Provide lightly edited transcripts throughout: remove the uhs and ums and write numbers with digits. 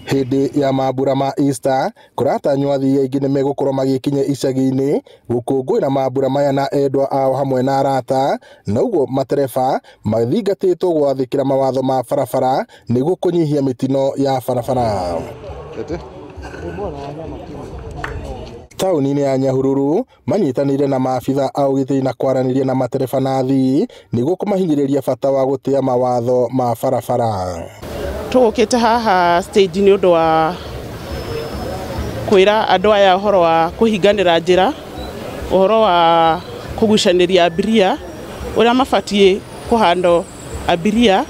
Hĩndĩ ya mambura ma Easter kũratanywo athii aingĩ nĩmegũkorwo magĩkinya icagi-inĩ gũkũngũĩra mambura maya na endwa ao hamwe na arata, na ũguo matereba mathingatĩtwo gwathĩkĩra mawatho ma barabara nĩguo kũnyihia mĩtino ya barabara. Taũni-inĩ ya Nyahururu manyitanĩire na maabitha a ũgitĩri na kwaranĩria na matereba na athii nĩguo kũmahinyĩrĩria bata wa gũtĩa mawatho ma barabara. Tũgũkĩte haha stage nĩ ũndũ wa kwĩra andũ aya ũhoro wa kũhinganĩra njĩra, ũhoro wa kũgucanĩria abiria, ũrĩa mabatiĩ kũhandwo abiria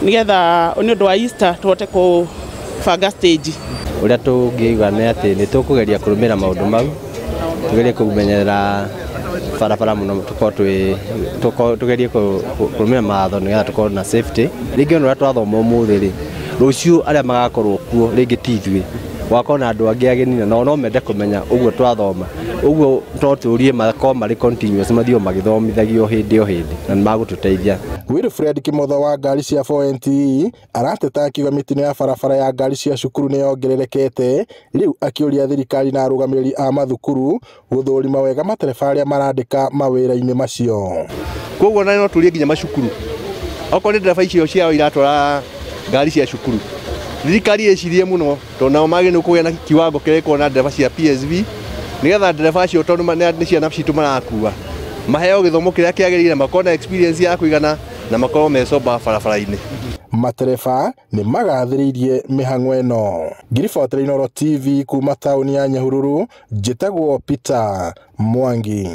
nĩgetha nĩ ũndũ wa Easter tũhote kũbanga stage. Ũrĩa tũngĩiga nĩ atĩ nĩ tũkũgeria kũrũmĩrĩra maũndũ mau, tũgerie kũmenyerera barabara mũno, tũgerie kũrũmĩrĩra mawatho nĩgetha tũkorwo na safety. Rĩngĩ ona ũrĩa twathoma ũmũthĩ rĩ, rũciũ arĩa magakorwo kuo rĩngĩ ti ithuĩ, gũgakorwo na andũ angĩ ageni na nao no mende kũmenya ũguo twathoma. Ũguo no tũrie makorwo marĩ continuous, mathiĩ o magĩthomithagio hĩndĩ o hĩndĩ na nĩ magũtũteithia. Wilfred Kimotho wa ngari cia 4NTE arateta akiuga mĩtino ya barabara ya ngari cia cukuru nĩ yongererekete, rĩu akĩũria thirikari na arũgamĩrĩri a mathukuru gũthũrima wega matereba arĩa marandĩka mawĩra-inĩ macio. Koguo na no tũrie nginya macukuru, okorwo nĩ ndereba icio ciao iratwara ngari cia cukuru, thirikari ĩcirie mũno tondũ nao magĩrĩirwo kũgĩa na kiwango kĩrĩa gĩkoragwo na ndereba cia PSV nĩgetha ndereba acio tondũ nĩ ciana citũ marakua maheo gĩthomo kĩrĩa kĩagĩrĩire, makorwo na experience ya kũigana na makorwo me sober barabara-inĩ. Matereba nĩ magathĩrĩirie mĩhang'o ĩno. Ngiribotera Inooro TV kuma taũni ya Nyahururu, njĩtagwo Peter Mwangi.